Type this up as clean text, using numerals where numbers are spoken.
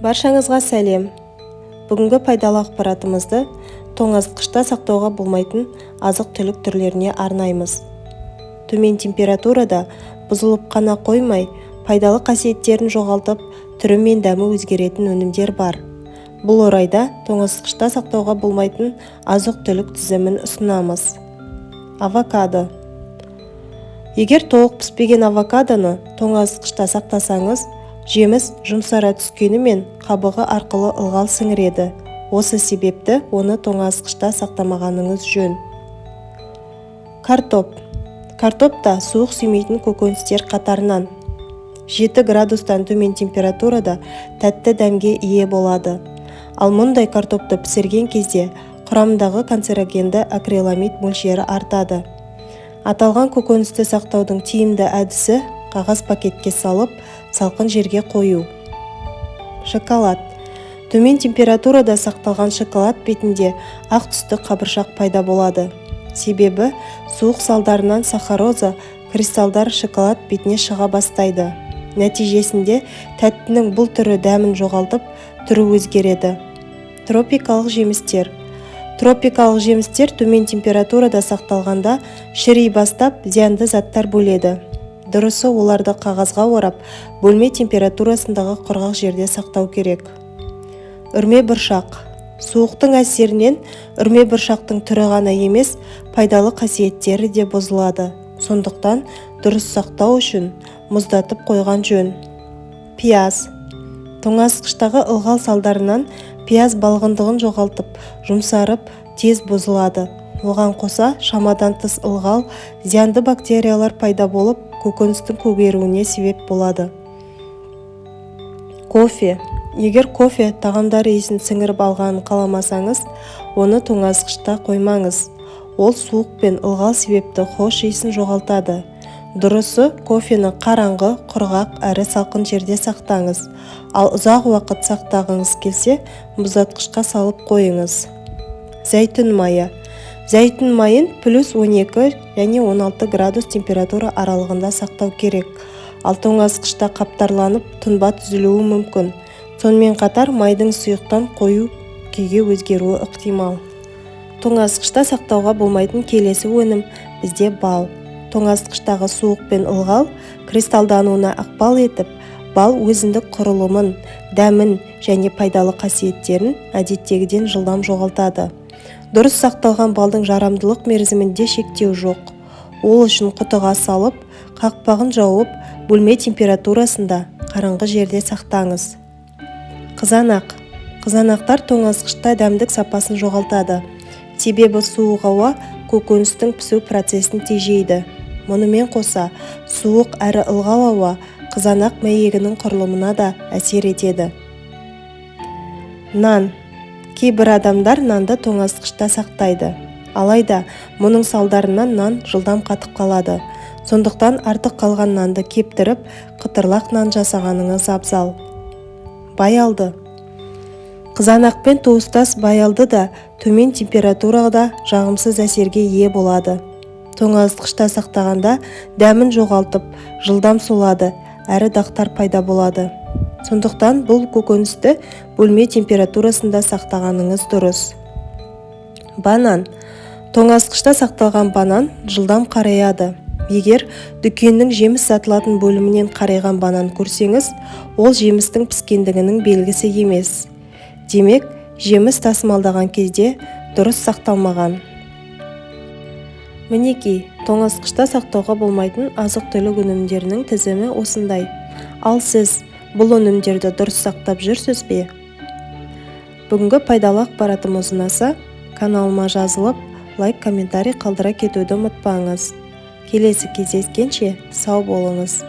Баршаңызға сәлем! Бүгінгі пайдалы ақпаратымызды тоңазытқышта сақтауға болмайтын азық-түлік түрлеріне арнаймыз. Төмен температурада бұзылып қана қоймай, пайдалы қасиеттерін жоғалтып, түрі мен дәмі өзгеретін өнімдер бар. Бұл орайда тоңазытқышта сақтауға болмайтын азық-түлік тізімін ұсынамыз. Авокадо. Егер толық піспеген авокадоны тоңазытқышта сақтасаңыз, жеміс жұмсара түскенімен қабығы арқылы ылғал сіңіреді. Осы себепті оны тоңазытқышта сақтамағаныңыз жөн. Картоп. Картоп та суық сүймейтін көкөністер қатарынан. 7 градустан төмен температурада тәтті дәмге ие болады. Ал мұндай картопты пісірген кезде құрамындағы канцерогенді акриламид мөлшері артады. Аталған көкөністі сақтаудың тиімді әдісі қағаз пакетке салып, салқын жерге қою. Шоколад. Төмен температурада сақталған шоколад бетінде ақ түсті қабыршақ пайда болады. Себебі суық салдарынан сахароза кристалдар шоколад бетіне шыға бастайды. Нәтижесінде тәттінің бұл түрі дәмін жоғалтып, түрі өзгереді. Тропикалық жемістер. Тропикалық жемістер төмен температурада сақталғанда шіри бастап, зиянды заттар бөледі. Дұрысы оларды қағазға орап, бөлме температурасындағы құрғақ жерде сақтау керек. Үрме бұршақ. Суықтың әсерінен үрме бұршақтың түрі ғана емес, пайдалы қасиеттері де бұзылады. Сондықтан дұрыс сақтау үшін мұздатып қойған жөн. Пияз. Тоңазытқыштағы ылғал салдарынан пияз балғындығын жоғалтып, жұмсарып, тез бұзылады. Оған қоса шамадан тыс ылғал зиянды бактериялар пайда болып, көкөністің көгеруіне себеп болады. Кофе. Егер кофе тағамдар иісін сіңіріп алғанын қаламасаңыз, оны тоңазытқышта қоймаңыз. Ол суық пен ылғал себепті хош иісін жоғалтады. Дұрысы кофені қараңғы, құрғақ әрі салқын жерде сақтаңыз. Ал ұзақ уақыт сақтағыңыз келсе, мұздатқышқа салып қойыңыз. Зәйтүн майы. Зәйтүн майын плюс 12 және 16 градус температура аралығында сақтау керек. Ал тоңазытқышта қаптарланып, тұнба түзілуі мүмкін. Сонымен қатар майдың сұйықтан қою күйге өзгеруі ықтимал. Тоңазытқышта сақтауға болмайтын келесі өнім бізде бал. Тоңазытқыштағы суық пен ылғал кристалдануына ықпал етіп, бал өзіндік құрылымын, дәмін және пайдалы қасиеттерін әдеттегіден жылдам жоғалтады. Дұрыс сақталған балдың жарамдылық мерзімінде шектеу жоқ. Ол үшін құтыға салып, қақпағын жауып, бөлме температурасында қараңғы жерде сақтаңыз. Қызанақ. Қызанақтар тоңазытқышта дәмдік сапасын жоғалтады. Себебі суық ауа көкөністің пісу процесін тежейді. Мұнымен қоса, суық әрі ылғал ауа қызанақ мәйегінің құрылымына да әсер етеді. Нан. Кейбір адамдар нанды тоңазытқышта сақтайды. Алайда мұның салдарынан нан жылдам қатып қалады. Сондықтан артық қалған нанды кептіріп, қытырлақ нан жасағаныңыз абзал. Баялды. Қызанақпен туыстас баялды да төмен температурада жағымсыз әсерге ие болады. Тоңазытқышта сақтағанда дәмін жоғалтып, жылдам солады, әрі дақтар пайда болады. Сондықтан бұл көкөністі бөлме температурасында сақтағаныңыз дұрыс. Банан. Тоңазытқышта сақталған банан жылдам қараяды. Егер дүкеннің жеміс сатылатын бөлімінен қарайған банан көрсеңіз, ол жемістің піскендігінің белгісі емес. Демек, жеміс тасымалдаған кезде дұрыс сақталмаған. Мінекей, тоңазытқышта сақтауға болмайтын азық-түлік өнімдерінің тізімі осындай. Ал сіз бұл өнімдерді дұрыс сақтап жүрсіз бе? Бүгінгі пайдалы ақпаратымыз ұнаса, каналыма жазылып, лайк, комментарий қалдыра кетуді ұмытпаңыз. Келесі кездескенше сау болыңыз.